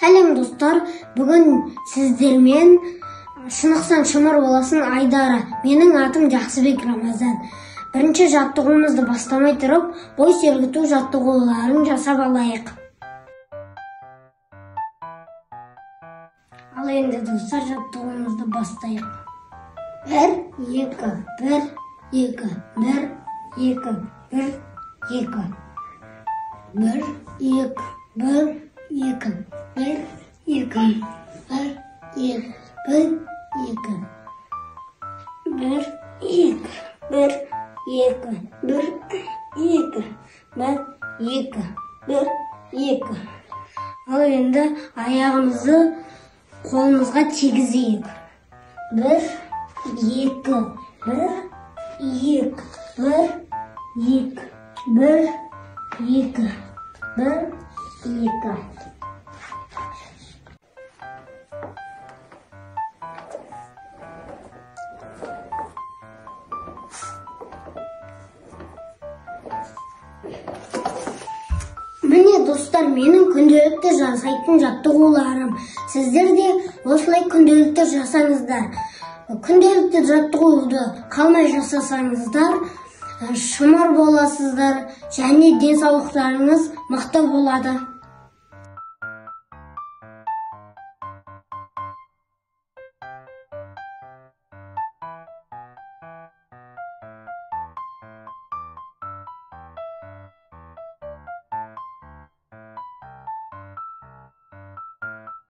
Сәлем достар, бүгін сіздермен шынықсаң шымыр боласың айдары. Менің атым Жақсыбек Рамазан. Бірінші жаттығуымызды бастамай тұрып, бой сергіту жаттығуларын жасап алайық. Ал енді достар, жаттығуымызды бастайық. 1 2 1 2 1 2 1 2 1 2 1 2 1 2 1 2 1 2 1 2 1 2 1 2 1 2 1 2. Ал енді аяғымызды қолымызға тигізейік. 1 2 1 2 1 2 1 2 1 2. Міне достар, менің күнделікті жасайтын жаттығуларым. Сіздер де осылай күнделікті жасаңыздар. Күнделікті жаттығуды қалмай жасасаңыздар, шымыр боласыздар және денсаулықтарыңыз мықты болады.